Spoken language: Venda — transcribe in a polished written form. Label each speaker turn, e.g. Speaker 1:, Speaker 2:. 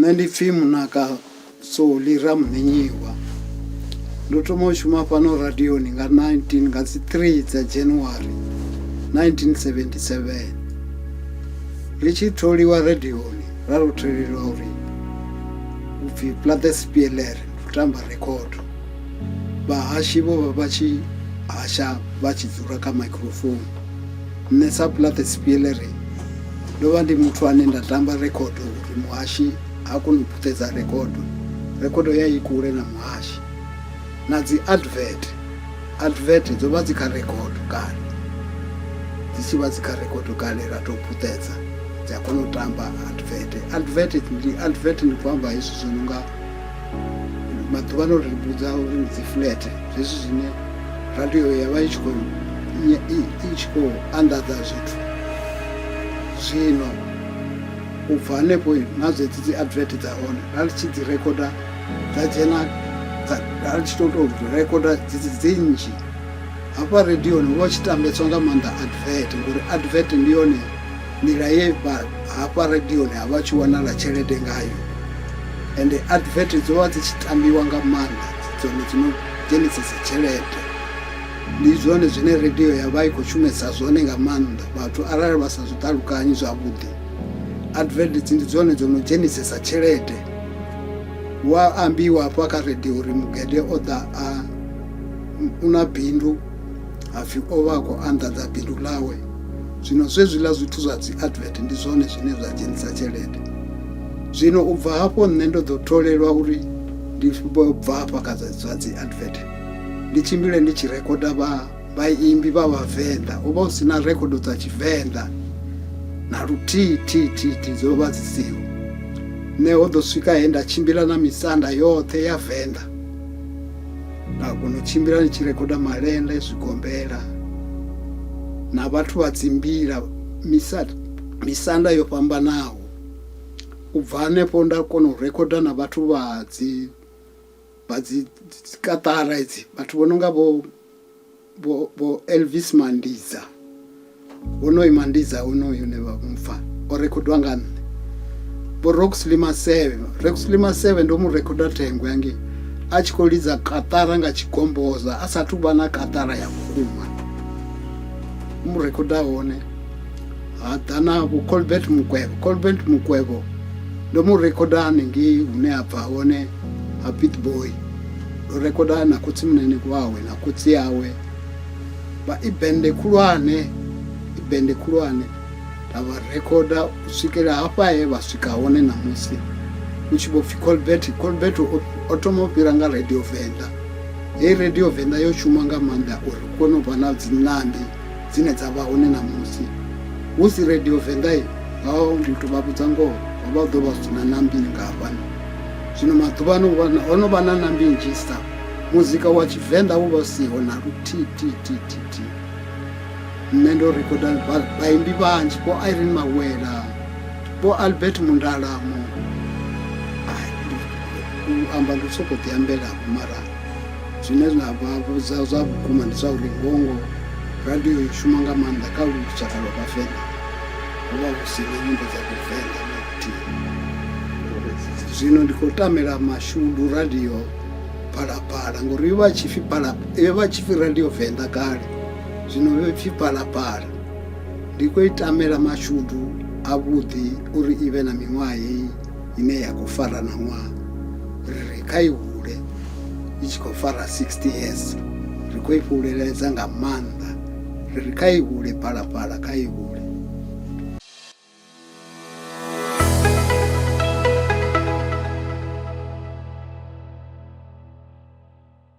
Speaker 1: Nṋe ndi pfi Munaka Soli Ramuṋenyiwa. Ndo thoma u shuma fhano radioni nga 19 nga dzi 3 dza January 1977. Ri tshi tholiwa radioni ra ro tholelwa uri u pfi Platespieler ndi u tamba rekhodo. Vhahashi vho vha vha tshi hasha vha tshi dzula kha microphone. Nṋe sa Platespieler Ndo vha ndi muthu ane nda tamba rekhodo uri muhashi ha koni u puṱedza rekhodo, rekhodo ya i kule na muhashi. Na dzi advert, advert dzo vha dzi kha rekhodo kale, dzi tshi vha dzi kha rekhodo kale ra tou puṱedza dzi a kona u tamba advert. Advert ndi advert ndi khou amba hezwi zwo no nga maḓuvhano ri vhudza uri ndi dzi flat zwezwi zwine radio ya vha i tshi khou i tshi khou anḓadza zwithu zwino u bva hanefho na dzedzi dzi advert dza hone ra ri tshi dzi rekhoda dza dzhena ra tshi to tou rekhoda dzi dzi nnzhi hafha radioni hu vha tshi tambeswa nga maanḓa advert ngori advert ndi yone nḓila ye vha hafha radioni ha vha tshi wanala tshelede ngayo ende advert dzo vha dzi tshi tambiwa nga maanḓa dzone dzi no dzhenisesa tshelede ndi zwone zwine radio ya vha i khou shumesa zwone nga maanḓa vhathu arali vha sa zwi ṱalukanyi zwavhuḓi advert ndi dzone dzo no dzhenisesa tshelede wa ambiwa hafha kha radio uri mugede o ḓa a u na bindu hapfi o vha a khou anḓadza bindu ḽawe zwino zwezwiḽa zwithu zwa dzi advert ndi zwone zwine zwa dzhenisa tshelede zwino u bva hafho nṋe ndo ḓo tholelwa uri ndi bva hafha kha zwa dzi advert ndi tshimbile ndi tshi rekhoda vha vhaimbi vha vhavenḓa ho vha hu si na rekhodo dza tshivenḓa na luthihi thi thi thi dzo vha dzi siho nṋe ho ḓo swika he nda tshimbila na misanda yoṱhe ya venḓa nda kona u tshimbila ndi tshi rekhoda malende zwigombela na vhathu vha dzimbila misa misanda yo fhambanaho u bva hanefho nda kona u rekhoda na vhathu vha dzi vha dzi kaṱara idzi vhathu vho no nga vho vho vho Elvis Mandiza wonoyu Mandiza wonoyu ne vha mupfa o rekhodwa nga nṋe vho Roxley Maseve Roxley Maseve ndo mu rekhoda thengwe yange a tshi khou lidza kaṱara nga tshigomboza a sathu vha na kaṱara ya vhukuma mu rekhoda hone ha ḓa na vho Colbert Mukwevho Colbert Mukwevho ndo mu rekhoda hanengei hune a bva hone ha Pitboy ndo rekhoda na khotsimunene wawe na khotsi awe vha i bende khulwane i bende khulwane nda vha rekhoda u swikela hafha he vha swika hone ṋamusi u tshi vho pfi Colbert Colbert o thoma u fhira nga Radio Venḓa heyi Radio Venḓa yo shuma nga maanḓa uri hu kone u vha na dzi ṋambi dzine dza vha hone ṋamusi hu si Radio Venḓa ngaho ndi to vha vhudza ngoho ho vha hu ḓo vha hu si na ṋambi nga hafhano zwino maḓuvhano ho no vha na ṋambi nnzhisa muzika wa tshivenḓa wo vha u siho na luthihi thi thi thi thi nṋe ndo rekhoda vhaimbi vhanzhi vho Irene Mawela vho Albert Mundalamo u amba ndi u sokou ḓi ambela mara zwine zwa vha zwa vhukuma ndi zwa uri ngongo radio yo shuma nga maanḓa kha lushaka lwa vhavenḓa ho vha hu si na nyimbo dza vhuvenḓa na luthihi zwino ndi khou tamela mashudu radio phalaphala ngori yo vha tshi pfi phala yo vha tshi pfi radio venḓa kale zwino yo pfi phalaphala ndi khou i tamela mashudu avhuḓi uri i vhe na miṅwaha heyi ine ya khou fara na ṅwaha ri ri kha i hule i tshi khou fara 60 years ri khou i fhululedza nga maanḓa ri ri kha i hule phalaphala kha i hule.